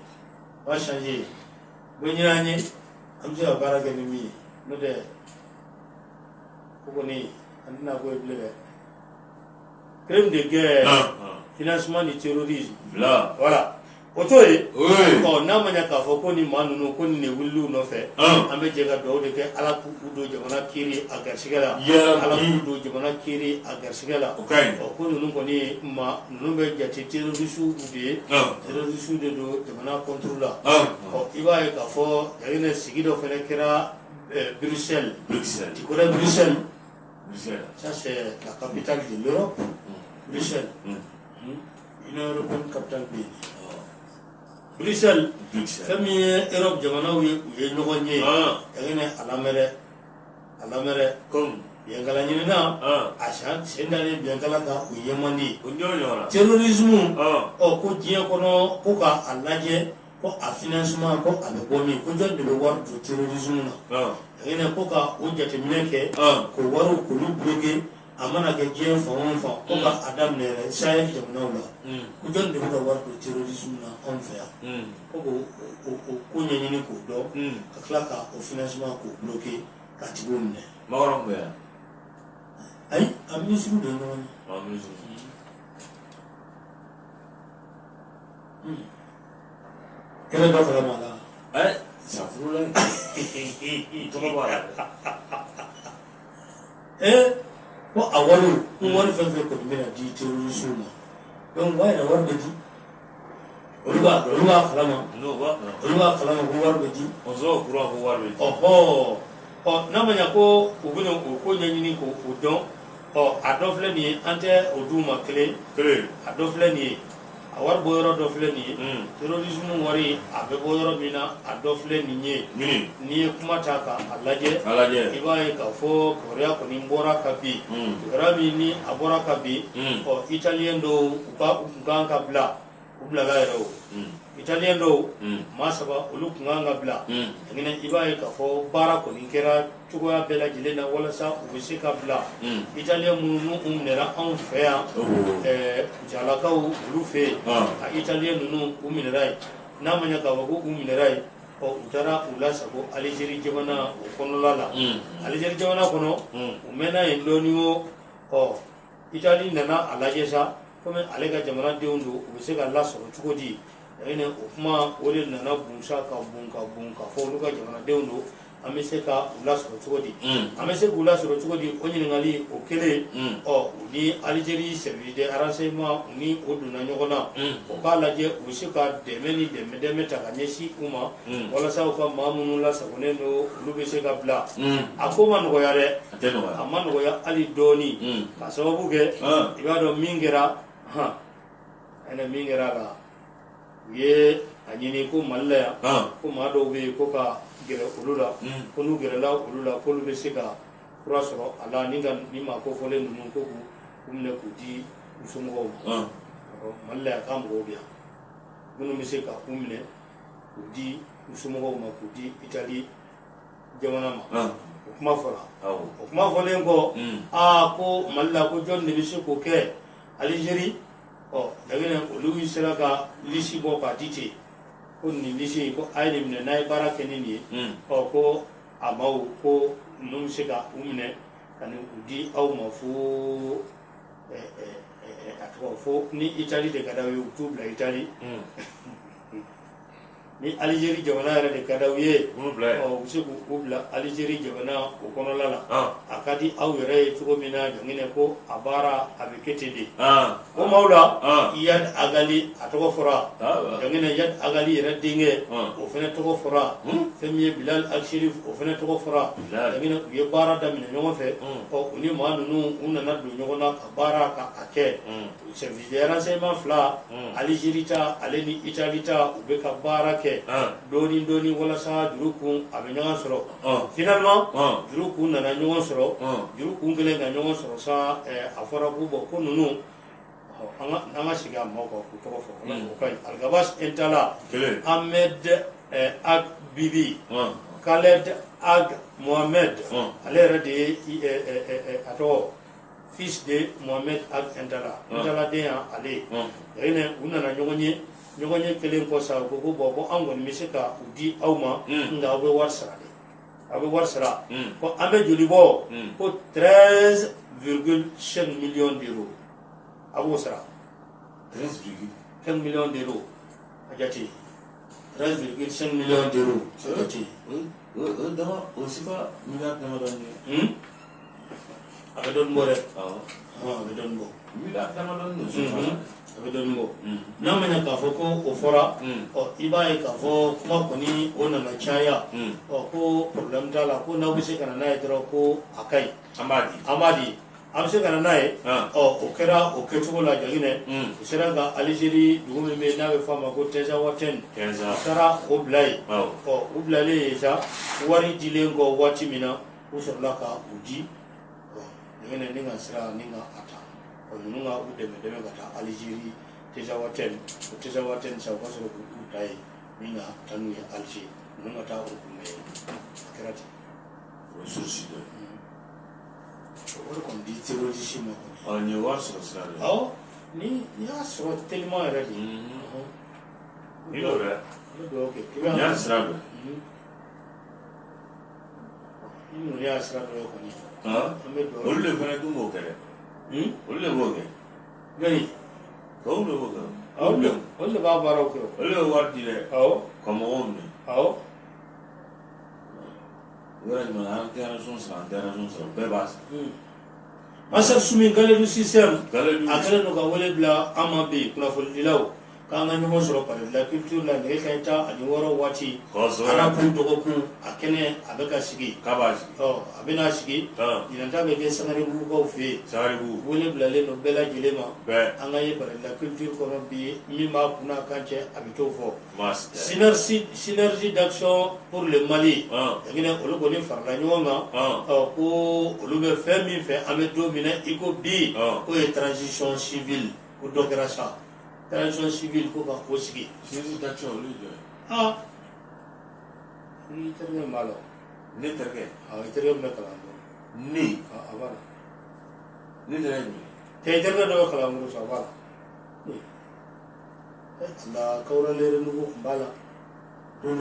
on va changer. Bɛ ɲini an ye, an bɛ se ka baara kɛ ni min ye, n'o tɛ o kɔni an tɛna ko ye bilen dɛ. Crime de guerre, financement du terrorisme.
2.
Voilà, o t'o ye. Ɔ, n'a ma ɲɛ k'a fɔ ko nin maa ninnu ko nin de wulil'u nɔfɛ, an bɛ jɛ ka dugawu de kɛ, Ala k'u don jamana kiiri a garisɛgɛ la, Ala k'u don jamana kiiri a garisɛgɛ la.
O ka ɲi.
Ɔ, ko ninnu kɔni maa ninnu bɛ jate terroriste de ye, terroriste de don jamana contre la. Ɔ, i b'a ye k'a fɔ Jaginɛ, sigi dɔ fana kɛra Bruxelles.
Bruxelles.
Tu connais Bruxelles?
Bruxelles.
Ça, c'est la capitale de l'Europe, Bruxelles. Union européenne capitale bɛ yen. Bruxelles.
Bruxelles.
Fɛn min ye Europe jamanaw ye, u ye ɲɔgɔn ye. Jaginɛ, a lamɛn dɛ, a lamɛn dɛ.
Comme.
Bɛnkala ɲinina, a sen dalen bɛnkala kan, o ye man di.
O ɲɔgɔn ɲɔgɔn na.
Terrorisme, ɔ, ko diɲɛ kɔnɔ, ko ka a lajɛ ko a financement ko a bɛ bɔ min, ko jɔn de bɛ wari don terrorisme na. Jaginɛ, ko ka o jateminɛ kɛ, k'o wariw k'olu bloquer, a mana kɛ diɲɛ fan o fan, ko ka a daminɛ yɛrɛ Sahel jamanaw la, ko jɔn de bɛ ka wari don terrorisme na anw fɛ yan, ko k'o o ko ɲɛɲini k'o dɔn, ka tila ka o financement k'o bloquer, k'a tigiw minɛ.
Macron bɛ yan.
Ayi, a minisiriw de ye ɲɔgɔn ye.
A minisiriw.
Kɛlɛ dɔ kalama a la.
Ɛ, safurula. Tɔgɔ b'a la.
Ee, ko a wari, ko wari fɛn fɛn kɔni bɛna di terroriste ma, donc o b'a yira wari bɛ di, olu b'a kalama.
N'o b'a kalama.
Olu b'a kalama ko wari bɛ di.
On sera au courant ko wari bɛ di.
Ɔhɔ, ɔ, n'a ma ɲɛ ko u bɛna o ko ɲɛɲini k'o dɔn, ɔ, a dɔ filɛ nin ye, an tɛ o d'u ma kelen.
Kelen.
A dɔ filɛ nin ye, a wari bɔ yɔrɔ dɔ filɛ nin ye, terrorisme wari a bɛ bɔ yɔrɔ min na, a dɔ filɛ nin ye.
Mini.
N'i ye kuma ta k'a lajɛ,
A lajɛ.
i b'a ye k'a fɔ kibaruya kɔni bɔra ka bin, kibaruya min ni a bɔra ka bin, ɔ, italien dɔw u ka u kun kan ka bila, u bilala yɛrɛ o. Italien dɔw, maa 3, olu kun kan ka bila. Jaginɛ, i b'a ye k'a fɔ baara kɔni kɛra cogoya bɛɛ lajɛlen na walasa u bɛ se ka bila. Italien minnu n'u minɛra anw fɛ yan, Kucalakaw olu fɛ yen, a italien ninnu u minɛra yen. N'a ma ɲɛ k'a fɔ ko u minɛra yen, ɔ, u taara u lasago Alizeri jamana o kɔnɔla la. Alizeri jamana kɔnɔ, u mɛnna yen dɔɔni o, ɔ, Itali nana a lajɛ sa, komi ale ka jamanadenw don, u bɛ se ka lasɔrɔ cogo di? Jaginɛ, o kuma o de nana bun sa, ka bun ka bun ka fɔ olu ka jamanadenw don, an bɛ se ka u lasɔrɔ cogo di? An bɛ se k'u lasɔrɔ cogo di? O ɲininkali o kelen, ɔ, u ni Alizeri service de renseignement, u ni o donna ɲɔgɔn na, o k'a lajɛ u bɛ se ka dɛmɛ ni dɛmɛ dɛmɛ ta ka ɲɛsin u ma, walasa u ka maa minnu lasagonnen don, olu bɛ se ka bila. A ko ma nɔgɔya dɛ.
A tɛ nɔgɔya.
A ma nɔgɔya hali dɔɔni, ka sababu kɛ i b'a dɔn min kɛra han ɛnɛ min kɛra a la, u ye a ɲini ko Mali la yan, ko maa dɔw bɛ yen ko ka gɛrɛ olu la, ko n'u gɛrɛla olu la, k'olu bɛ se ka fura sɔrɔ a la, ni ka ni maa kofɔlen ninnu ko k'u minɛ k'u di u somɔgɔw ma. Mali la yan, k'a mɔgɔw bɛ yan minnu bɛ se ka u minɛ k'u di u somɔgɔw ma, k'u di Itali jamana ma. O kuma fɔra. O kuma fɔlen kɔ, aa, ko Mali la, ko jɔn de bɛ se k'o kɛ? Alizeri, ɔ, Jaginɛ, olu sera ka liste bɔ k'a di ten, ko nin liste in, ko a ye nin minɛ, n'a ye baara kɛ ni nin ye, ɔ, ko a maaw ko ninnu bɛ se ka u minɛ ka na u di aw ma fo a tɔgɔ fo ni Itali de ka d'aw ye, u t'u bila Itali. Ni Alizeri jamana yɛrɛ de ka d'aw ye,
u
bɛ se k'u bila Alizeri jamana o kɔnɔla la. A ka di aw yɛrɛ ye cogo min na, Janginɛ, ko a baara a bɛ kɛ ten de. O maaw la, Iyad Ag Ghali, a tɔgɔ fɔra. Janginɛ, Iyad Ag Ghali yɛrɛ denkɛ, o fana tɔgɔ fɔra. Fɛn min ye Bilal Ag Acherif, o fana tɔgɔ fɔra. Janginɛ, u ye baara daminɛ ɲɔgɔn fɛ. Ɔ, u ni maa ninnu, u nana don ɲɔgɔn na ka baara ka a kɛ. Service de renseignement fila, Alizeri ta ale ni Itali ta, u bɛ ka baara kɛ dɔɔni dɔɔni walasa juru kun a bɛ ɲɔgɔn sɔrɔ. Finalement, juru kun nana ɲɔgɔn sɔrɔ. Juru kun kɛlen ka ɲɔgɔn sɔrɔ sa, a fɔra ko bon, ko ninnu, an ka segin a maaw kan k'u tɔgɔ fɔ, o ka ɲi. Alghabass Intalla, Ahmed Ag Bibi, Khaled Ag Mohamed, ale yɛrɛ de ye a tɔgɔ fils de Mohamed Ag Intalla, Intalla den y'ale ye. U nana ɲɔgɔn ye. Ɲɔgɔn ye kelen kɔ sa, u ko ko bon, ko an kɔni bɛ se ka u di aw ma, nka aw bɛ wari sara de, aw bɛ wari sara. Ko an bɛ joli bɔ? Ko 13,5 millions d'euros, a b'o sara. 5 millions d'euros, a jate, 13,5 millions d'euros, a jate.
O dama o CFA miliyari damadɔni ye.
A bɛ dɔɔnin bɔ dɛ. A bɛ dɔɔnin bɔ.
Miliyari damadɔni don CFA la.
A bɛ dɔɔnin bɔ. N'a ma ɲɛ k'a fɔ ko o fɔra, ɔ, i b'a ye k'a fɔ kuma kɔni o nana caya. Ɔ, ko problème t'a la, ko n'aw bɛ se ka na n'a ye dɔrɔn, ko a ka ɲi.
An b'a di.
An b'a di, an bɛ se ka na n'a ye. Ɔ, o kɛra o kɛcogo la, Jaginɛ. U sera ka Alizeri dugu min bɛ yen n'a bɛ f'a ma ko Tinzaouaten, u taara o bila yen. Ɔ, u bilalen yen sa, wari dilen kɔ waati min na, u sɔrɔla ka u di. Ɔ, Jaginɛ, ni ka sira ni ka a ta, ɔ, ninnu ka u dɛmɛ dɛmɛ ka taa Alizeri Tinzaouaten. O Tinzaouaten sa, u ka sɔrɔ k'u ta yen ni ka taa n'u ye Alize, ninnu ka taa u kunbɛn yen. A kɛra ten.
O ye source dɔ ye.
O wari kɔni di terroriste ma kɔni.
Ɔ, nin ye wari sɔrɔ sira dɔ ye.
Awɔ, ni y'a sɔrɔ teliman yɛrɛ de.
Ni n'o dɛ.
An bɛ dugawu kɛ.
Nin y'a sira dɔ ye.
Ni ninnu y'a sira dɔ ye kɔni, an bɛ dugawu.
Olu de fana dun b'o kɛ dɛ. Olu de b'o kɛ.
Jɔnni?
Tubabuw de b'o kɛ.
Olu de b'a baaraw kɛ o.
Olu de bɛ wari di dɛ. Ka mɔgɔw minɛ. Yɔrɔ jumɛn, an tɛ rançon sara, an tɛ rançon sara, bɛɛ b'a sara.
Masa Sumi Galedu Système, a kɛlen don ka wele bila an ma bi, kunnafonidilaw, k'an ka ɲɔgɔn sɔrɔ Palais de la Culture la nɛgɛ kanɲɛ 16 waati. Arakun dɔgɔkun a kɛnɛ a bɛ ka sigi.
K'a b'a sigi.
Ɔ, a bɛna sigi. Ɲinan ta bɛ kɛ Sangarebugukaw fɛ yen.
Sangarebugu.
Wele bilalen don bɛɛ lajɛlen ma.
Bɛɛ.
An ka ye Palais de la Culture kɔnɔ bi, min b'a kun n'a kan cɛ, a bɛ t'o fɔ.
Maasi tɛ.
Synergie d'action pour le Mali. Jaginɛ, olu kɔni farala ɲɔgɔn kan. Ɔ, ko olu bɛ fɛn min fɛ, an bɛ don min na i ko bi, k'o ye transition civile, ko dɔ kɛra sa. Transition civile, ko ka o sigi.
Synergie d'action, olu ye jɔn ye?
Aa, i terikɛ min b'a la.
Ne terikɛ?
Awɔ, i terikɛ min bɛ kalan.
Ne?
A b'a la.
Ne terikɛ jumɛn?
Cɛ, i terikɛ dɔ bɛ kalan so, a b'a la. La kawra lere nugu tun b'a la, dɔw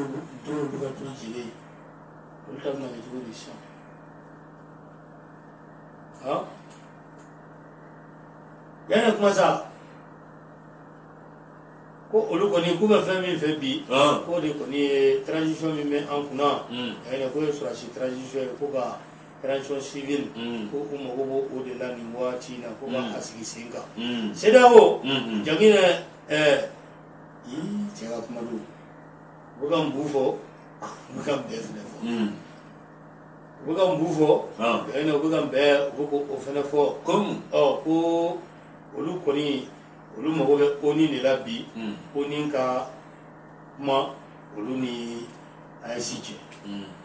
bɛ ka to jeli ye, olu ta bɛna kɛ cogo di sisan? Han, yanni kuma sa, ko olu kɔni k'u bɛ fɛn min fɛ bi, k'o de kɔni ye transition min bɛ an kunna yɛrɛ, k'o ye sɔrɔdasi transition ye, ko ka transition civile, ko u mago b'o o de la nin waati in na, ko ka a sigi sen kan. CEDEAO, Jaginɛ, ɛɛ ii, cɛ ka kuma don. U bɛ ka n bu fɔ, u bɛ ka n bɛɛ fɛnɛ fɔ. U bɛ ka n bu fɔ, Jaginɛ, u bɛ ka n bɛɛ, u bɛ k'o fɛnɛ fɔ.
Comme?
Ɔ, ko olu kɔni, olu mago bɛ ONU de la bi, ONU ka kuma olu ni AES cɛ.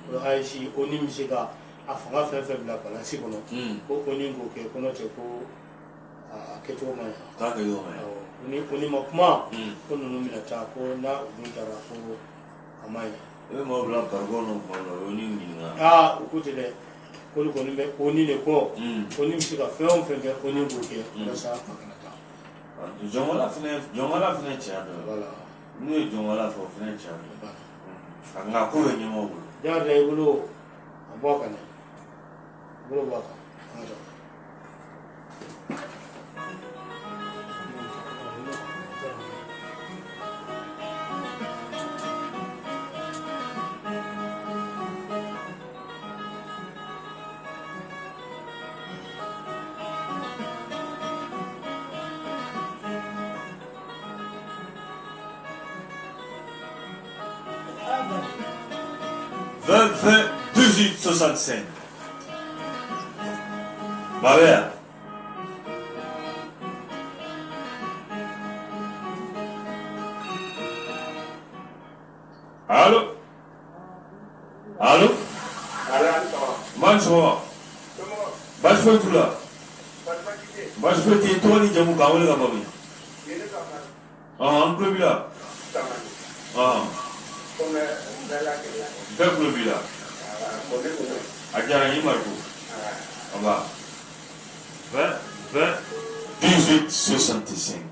Ko AES, ONU bɛ se ka a fanga fɛn fɛn bila balance kɔnɔ, ko ONU k'o kɛ, ko n'o tɛ, ko a kɛcogo ma ɲi.
K'a kɛcogo ma ɲi.
Awɔ, ni ONU ma kuma, ko ninnu bɛna taa, ko n'a u dun taara, ko a ma ɲi.
I bɛ maaw bila barikon kɔnɔ tuma dɔ la, o ye ONU ɲininka.
Aa, u ko ten dɛ, k'olu kɔni bɛ ONU de kɔ. ONU bɛ se ka fɛn o fɛn kɛ, ONU b'o kɛ walasa a kana taa.
Jɔnwala fana cɛya dɔ ye.
Voilà.
N'u ye jɔnwala fɔ, o fana cɛya dɔ ye. Nka ko bɛ ɲɛmɔgɔ bolo.
Jakarija, i bolo a bɔ a kan dɛ. Bolo b'a kan, an ka taa.
20 20 18 65. Babea. Allo? Allo? Man sɔgɔma. Baasi foyi t'u la. Baasi foyi tɛ yen. Tɔgɔ ni jamu, k'an wele ka bɔ min? Ɔhɔn, an tulo b'i la. Ɔhɔn. Bɛɛ tulo b'i la. A diyara n ye Mariko. Aba. 20 20 18 65.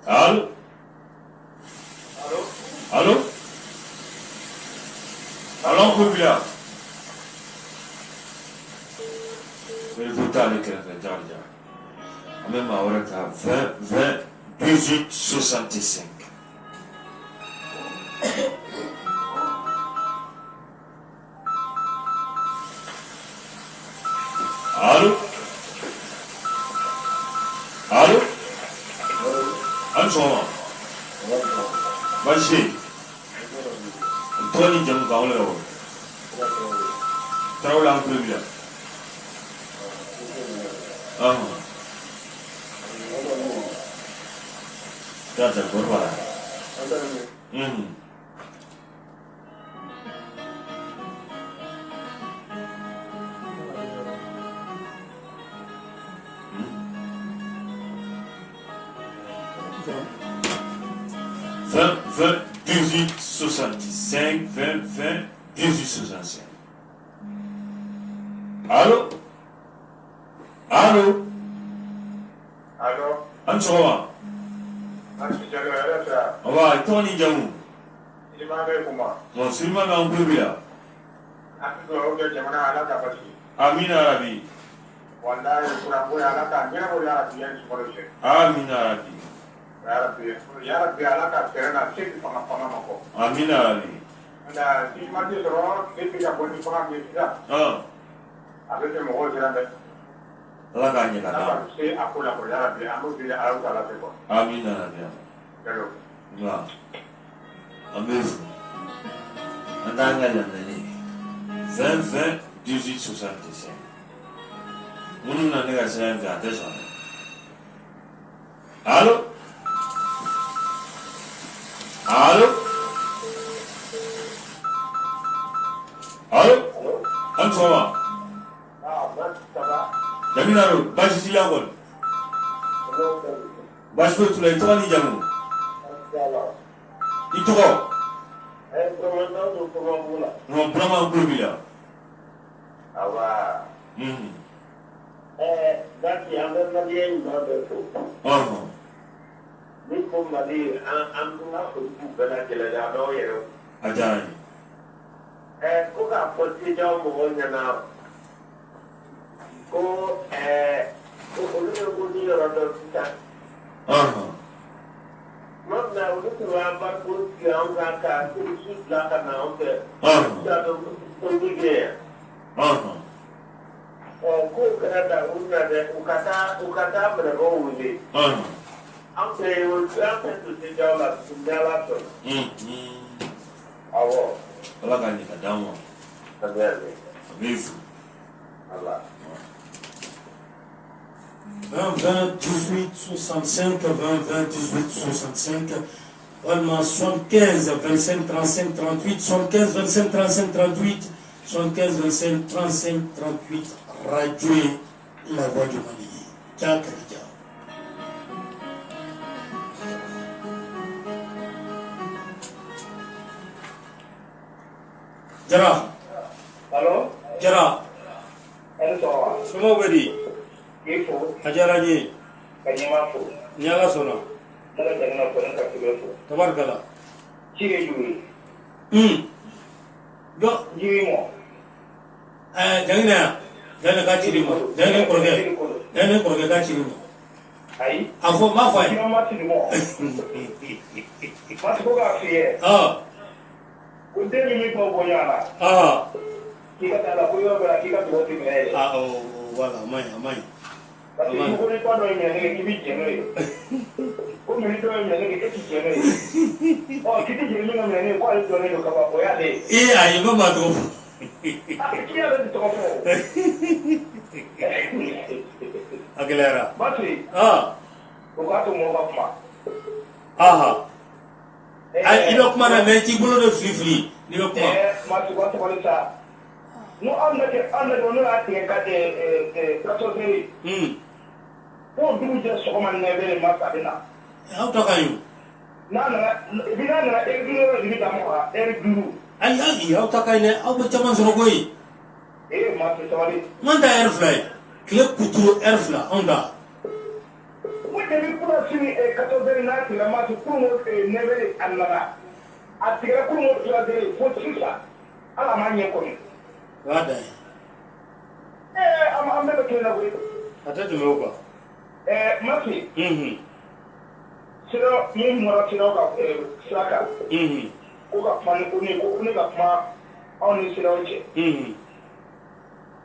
Allo? Allo? Allo, an tulo b'i la. Réseau t'ale kɛrɛfɛ Jakarija. An bɛ maa wɛrɛ ta 20 20 18 65. Allo? Allo? A ni sɔgɔma. Baasi tɛ yen. Tɔgɔ ni jamu, k'an wele ka bɔ? Tarawele, an tulo b'i la. Ɔhɔn. Jakarija, kɔri b'a la? Unhun. 20 20 18 65, 20 20 18 65. Allo? Allo?
Allo?
A ni sɔgɔma. Aba, i tɔgɔ ni jamu?
Siliman bɛ kuma.
Bon, Siliman, an tulo b'i la.
An bɛ dugawu kɛ jamana, Ala ka basigi.
Amina rabi.
Walayi, kuranko ye, Ala k'a ɲɛnabɔ yarabi yanni sunkalo cɛ.
Amina rabi.
Yarabi, yarabi, Ala ka fɛɛrɛ na se di fanga fanga ma kɔ.
Amina rabi.
Nka si ma tɛ sɔrɔ ne bɛ ka bɔ ni fanga min ye sisan. A bɛ kɛ mɔgɔw siran dɛ.
Ala k'a ɲɛ ka
Ala
d'a
ka
ma.
se a ko la kɔ yarabi, an b'o deli Ala ta la fɛ kɔ.
Amina rabi.
Jalo.
Nka an bɛ fo. An t'an ka lamɛnni 20 20 18 65. Minnu na ne ka sira in fɛ, a tɛ sɔn dɛ. Allo? Allo? Allo? A ni sɔgɔma. Jamina don, baasi t'i la kɔni? Baasi foyi t'u la. I tɔgɔ ni jamu? I tɔgɔ? Non, Burama, an tulo b'i la.
Awa. Basi, an bɛ maliyɛn ɲuman bɛɛ fo. Ni ko Mali, an ka foli b'u bɛɛ lajɛlen ye, a n'aw yɛrɛw.
A diyara n ye.
Ko k'a fɔ CEDEAO mɔgɔw ɲɛna ko ko olu bɛ ko ni yɔrɔ dɔn sisan. Tuma min na olu tun bɛ embargo sigi anw kan ka terroriste bila ka na anw fɛ. Sisan olu bɛ yan. Ɔ, k'o kɛra da u na dɛ, u ka taa minɛbaaw wele. An fɛ yen, an fɛ don CEDEAO la tuguni ni Ala sɔnna. Awɔ.
Ala k'a ɲɛ ka d'an ma.
Ami ami.
An b'i fo.
Ala.
20 20 18 65, 20 20 18 65, walima 75 25 35 38, 75 25 35 38, 75 25 35 38. Radio ye La Voix du Mali. Ja Kadija. Jara.
Allo?
Jara.
A ni sɔgɔma.
Somɔgɔw bɛ di?
K'i fo.
A diyara n ye.
Ka ɲɛmaa fo.
Ni Ala sɔnna.
Ne ka jamana fo, ne ka sɛbɛn fo.
Tabarikala.
Ci ye jugu ye.
Jɔ.
Jigi mɔ.
Ɛɛ Janginɛ yan. Janginɛ k'a ci ma. Janginɛ kɔrɔkɛ. Janginɛ kɔrɔkɛ k'a ci ma.
Ayi.
A fɔ n b'a fɔ a ye.
K'i ma ci mɔ. Parce que ko k'a f'i ye. Ko den min b'i kɔ bɔ ɲɔgɔn na. K'i ka taa la ko yɔrɔ bɛɛ la k'i ka dugawu tɛ minɛ yɛrɛ.
Aa o voilà, a man ɲi, a man ɲi.
Parce que ko ni ba dɔ ye minɛni kɛ k'i bɛ jɛn n'o ye. Ko mini dɔ ye minɛni kɛ e tɛ jɛn n'o ye. Ɔ k'i tɛ jɛn min ka minɛni ye ko ale dɔnnen don ka ban, o y'ale ye.
Ee ayi, n ma maa tɔgɔ fɔ.
K'i y'ale de tɔgɔ fɔ.
A gɛlɛyara.
Basi. O k'a to mɔgɔw ka kuma.
Ayi, i bɛ kuma na mais i t'i bolo de fili fili n'i bɛ kuma.
Masi ko sabali sa. N ko an bɛ kɛ an bɛ n'o y'a tigɛ ka 14 heures. Ko dugu jɛ sɔgɔma 9 heures ma a bɛ na.
Aw ta ka ɲi.
N'a nana bi n'a nana heure 5 heure d'a ma heure 5.
Ayi ayi, aw ta ka ɲi dɛ, aw bɛ caman sɔrɔ koyi.
Ee Masi sabali.
N ta heure 2 ye tile kuturu heure 2 anw ta.
Ko depuis kunun sini 14 heures n'a tigɛra Masi kunun 9 heures a nana a tigɛra kunun 3 heures fo sisan ala m'a ɲɛ kɔni.
O y'a dan ye.
Ee an bɛɛ bɛ kelen na koyi.
A tɛ tɛmɛ o kan.
Ɛɛ Masi. Sira min bɔra CEDEAO ka sira kan. Ko ka kuma ni ko ne ko ne ka kuma aw ni CEDEAO cɛ.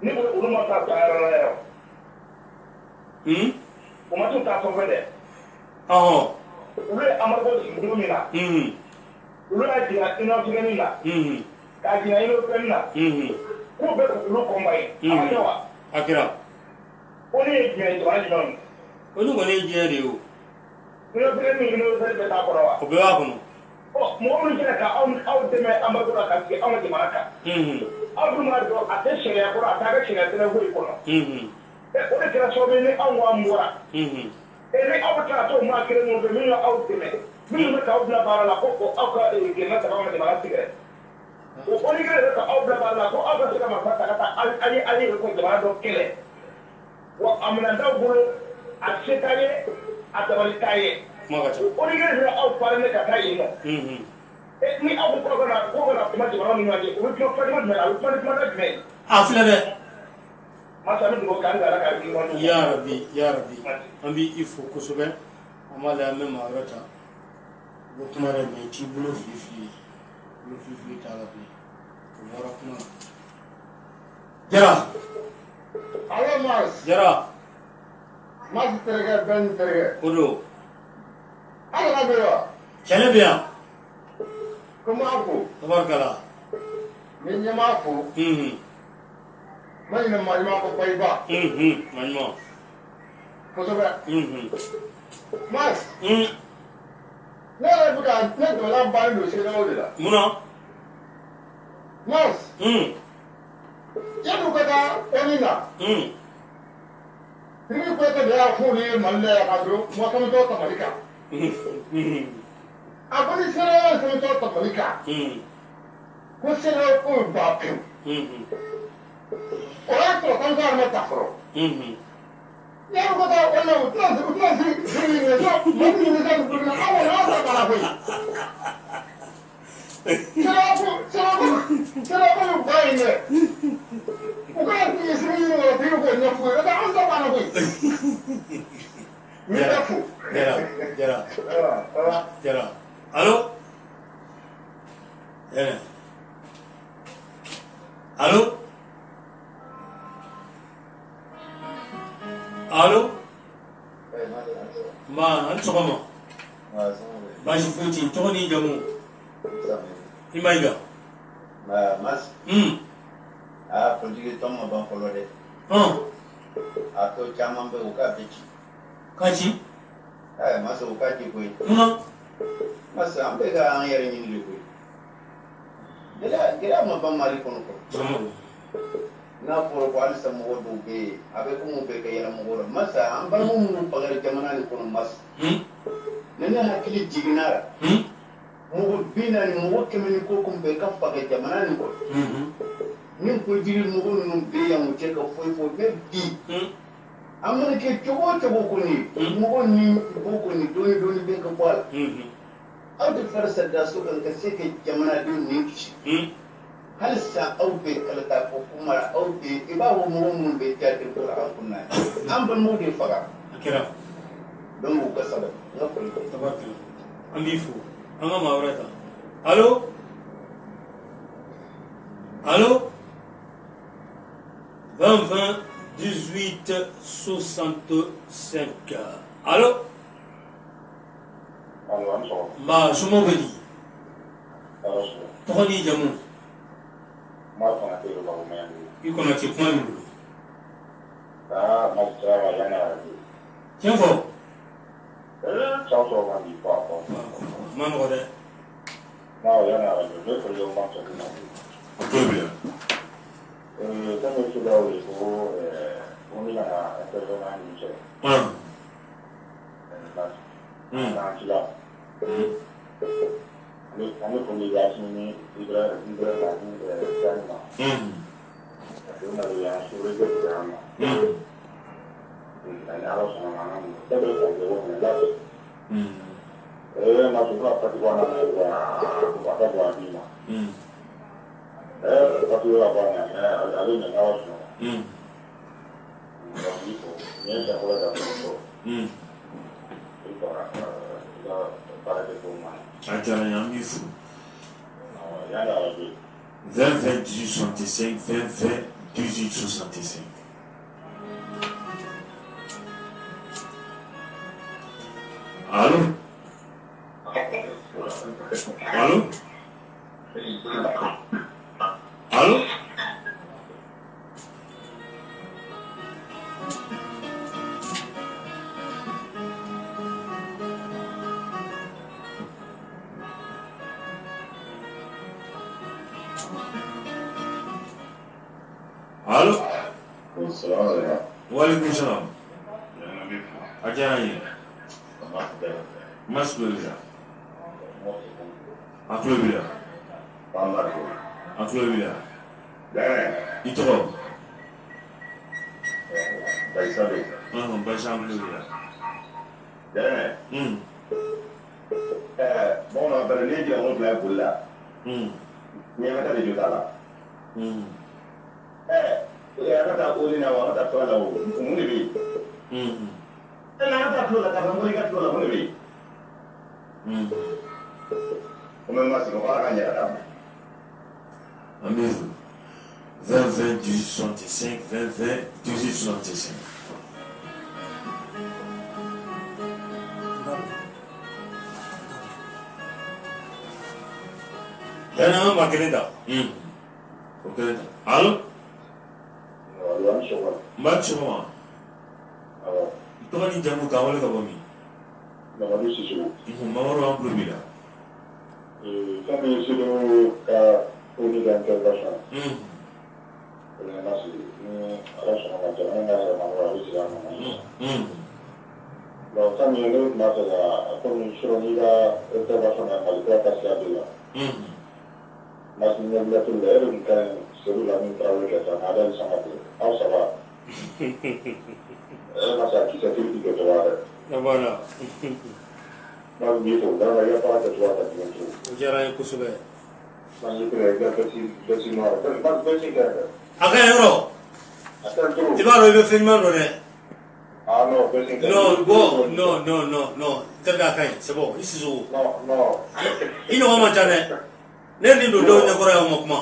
Ne ko olu ma taa baayɔrɔ la yɛrɛ. O ma t'u taa sanfɛ dɛ. Olu ye embargo sigi don min na. Olu y'a jira Union africaine na. K'a jira Union européenne na. K'u bɛ olu kɔnba ye. A ma kɛ wa?
A kɛra.
O ne ye jumɛn ye, jamana jumɛn ye?
Olu kɔni ye diɲɛ de ye o.
Union africaine ni Union européenne bɛɛ t'a kɔnɔ wa?
O bɛɛ b'a kɔnɔ.
Ɔ mɔgɔ minnu sera ka aw dɛmɛ embargo la ka sigi anw ka jamana kan. Aw dun b'a dɔn a tɛ sariya kɔnɔ, a t'a ka sariya sɛbɛn foyi kɔnɔ. O de kɛra sababu ye ni anw ko an bɔra. Ni aw bɛ tila ka t'o maa kelen minnu fɛ minnu y'aw dɛmɛ, minnu bɛ k'aw bila baara la ko aw ka gɛlɛya ta k'aw ka jamana sɛgɛrɛ. O ONU kelen bɛ ka aw bila baara la ko aw ka se ka marifa ta ka taa aw yɛrɛ ko jamana dɔ kɛlɛ. Wa a minɛn t'aw bolo, a se t'a ye, a dabali t'a ye. O ONU kelen bɛ aw parrainer ka taa yen nɔ. Ni aw ko k'aw ka na kuma jamanaw ni ɲɔgɔn cɛ, u bɛ kuma kuma jumɛn na, a bɛ kuma ni kumakan jumɛn ye?
A filɛ dɛ.
Masa an bɛ dugawu kɛ hali bi Ala ka hakili ɲuman d'u ma.
Ya rabi, ya rabi. An bɛ i fo kosɛbɛ. An b'a lajɛ an bɛ maa wɛrɛ ta. U bɛ kuma dɛ mais i t'i bolo fili fili. Bolo fili fili t'a la bilen. O bɔra kuma na. Jara.
Alo Mas.
Jara.
Mas terikɛ bɛɛ ni terikɛ.
O don.
Aw yɛrɛ bɛ wa?
Cɛnɛ bɛ yan.
Ko n b'a fo.
Tabarikala.
N bɛ ɲɛmaa fo. N ma ɲinɛ maa ɲuman kɔ Bayiba.
Maa ɲuman.
Kosɛbɛ. Mas. Ne yɛrɛ bɛ ka ne dabali bannen don CEDEAO de la.
Mun na?
Mas. Yanni u ka taa ONU na. Sidiki Kuyate de y'a fɔ olu ye Mali la yan k'a sɔrɔ u ma sanutɔ ta Mali kan. A ko ni CEDEAO ye sanutɔ ta Mali kan. Ko CEDEAO ko bɛ ban pewu. O y'a sɔrɔ sanutɔ yɛrɛ ma ta fɔlɔ. Yanni u ka taa ONU na u tɛna sigi ɲini Mali ɲini ka Burukina anw kɔni anw ta banna koyi. CEDEAO ko bɛ ban yen dɛ. U kana sigi sigi ɲini o la sigi k'o ɲɛf'u ye n'o tɛ anw ta banna koyi. N bɛ fo.
Jara, Jara. Jara. Allo? Yɛlɛ. Allo? Allo? Nba, a ni sɔgɔma. Baasi foyi tɛ yen. Tɔgɔ n'i jamu? I Mayiga.
Mas. Aa politiki tɔn ma ban fɔlɔ dɛ. A tɔ caman bɛ u k'a bɛɛ ci.
K'a ci?
Ɛɛ Mas u k'a ci koyi.
Munna?
Mas an bɛ ka an yɛrɛ ɲini de koyi. Gɛlɛya gɛlɛya ma ban Mali kɔnɔ fɔlɔ. N'a fɔra ko halisa mɔgɔ dɔw bɛ yen a bɛ komi u bɛ ka yɛlɛ mɔgɔw la Masa an balima minnu fagara jamana nin kɔnɔ Masa. Ni ne hakili jiginna la. Mɔgɔ 40 mɔgɔ 100 ni kɔ kun bɛ ka faga jamana nin kɔnɔ. Ni politiki mɔgɔ ninnu bɛ yan u tɛ ka foyi fɔ mais bi. A mana kɛ cogo o cogo kɔni, mɔgɔ ni bɔ kɔni dɔɔni dɔɔni bɛ ka bɔ a la. Aw de fara saridaso kan ka se ka jamanadenw ni kisi. Halisa aw bɛ kalata ko kuma la, aw bɛ i b'a fɔ mɔgɔ minnu bɛ jate ko la an kunna yan, an balimaw de faga.
A kɛra.
Donc u ka sabali, n ka foli bɛ.
Tabarikala, an b'i fo. An ka maa wɛrɛ ta. Allo, allo, 20 20 18 65. Allo.
Allo, an ni sɔgɔma.
Nba, somɔgɔw bɛ di?
Tɔɔrɔ si tɛ.
Tɔgɔ n'i jamu?
Umaru Konate don ka bɔ Maɲanbugu.
I Konate, kuma b'i bolo.
Aa, magistrat wa yanni arajo.
Tiɲɛ fɔ.
Ee, cɛw sɔrɔ man di fɔ a kɔ.
A ma nɔgɔ dɛ.
Non, yanni arajo, ne foli bɛ Umaru Sadu ma.
O tulo b'i la.
Ee, fɛn min ye CEDEAO ye, ko ɛɛ, ko ne kana intervenant ninnu sɔrɔ. N'an ci la. An bɛ foli di Asimi ni Ibrahima ani Tiani ma. Parce que u nalen yan sécurité bɛ an ma. Ani Ala sɔnna ma, an ka mun bɛɛ bɛ kɔn ko fana la. Ee, ma sɔrɔ ka pati bɔ an na dɔrɔn, a ka bɔ a di ma. Ee, pati bɛ ka bɔ an na, mais a bɛ ɲɛ n'Ala sɔnna ma. Donc n b'i fo, nin ye siɲɛ fɔlɔ ye ka foli sɔrɔ. I ka baara kɛcogo ɲuman na.
A diyara n ye, an b'i fo.
Yanni arajo.
20 20 18 65, 20 20 18 65. Allo, allo, allo. Allo. Waaleykum salam. A diyara n ye. Masi tulo b'i la. A tulo b'i la. A tulo b'i la. I tɔgɔ?
Bayisa don.
Ɔhɔn, Bayisa, an tulo b'i la.
Bamanan fɛnɛ, n'i ye jɛn wolonwula ye boli la, ɲɛnata de jo t'a la. Ɛɛ, an ka taa oli na o, an ka taa fɛn la o, mun de bɛ yen? Ɛ, n'an ka taa tulo la, k'a fɔ n ko i ka tulo la, mun de bɛ yen? O mɛ ma sigi, ala ka ɲɛ ka d'a ma.
An b'i fo. 20 20 18 65, 20 20 18 65.
Yanni an ka maa kelen ta.
O kelen ta. Allo.
Allo, an ni sɔgɔma.
N ba, sɔgɔma.
Awɔ.
I tɔgɔ ni jamu, k'an wele ka bɔ min?
Mamadu Sisoko.
Mamadu, an tulo b'i la.
Fɛn min ye CEDEAO ka ONU ka intervention o ye ma sigi, ni Ala sɔnna ma, jamana in ka yɛrɛmahɔrɔnya a bɛ segin a nɔ na sisan. Donc fɛn min ye, ne tun b'a fɛ ka komi surɔ n'i ka intervention na Mali kura taasira de la. Masi ɲɛbila tulu la, e de tun ka ɲi Sedu Lamini Tarawele kɛ sa, Adali Samake, aw saba. E ma se a kisɛ tigi kɛ cogoya dɛ.
A banna.
N'a b'i fo, vraiment i ka baara kɛcogoya ka di n ye trop.
O diyara n ye kosɛbɛ.
N'an ye i ka veste noire, veste kɛ dɛ.
A ka ɲi yɔrɔ.
A ka ɲi trop.
I b'a dɔn i bɛ fɛn ɲuman dɔn dɛ.
Ah non, veste kɛ.
Non, bon, non, non, non, non. Terikɛ, a ka ɲi, c'est bon, i Sisoko.
Non, non.
I ɲɔgɔn man ca dɛ. Ne ye nin don dɔw ɲɛkɔrɔ yan, u ma kuma.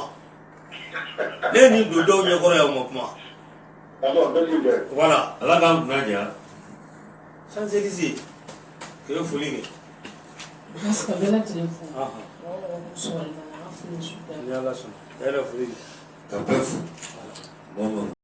Ne ye nin don dɔw ɲɛkɔrɔ yan, u ma kuma.
D'accord, veste kɛ.
Voilà.
Ala k'an kunna diya.
Champs-Élysées. K'i bɛ foli kɛ.
Parce que bɛɛ lajɛlen fo. Mɔgɔ mɔgɔ k'u sɔgɔlen b'an na, an ka foli bɛ su bɛɛ.
Ni Ala sɔnna. E yɛrɛ foli kɛ.
Ka bɛɛ fo. Mɔgɔ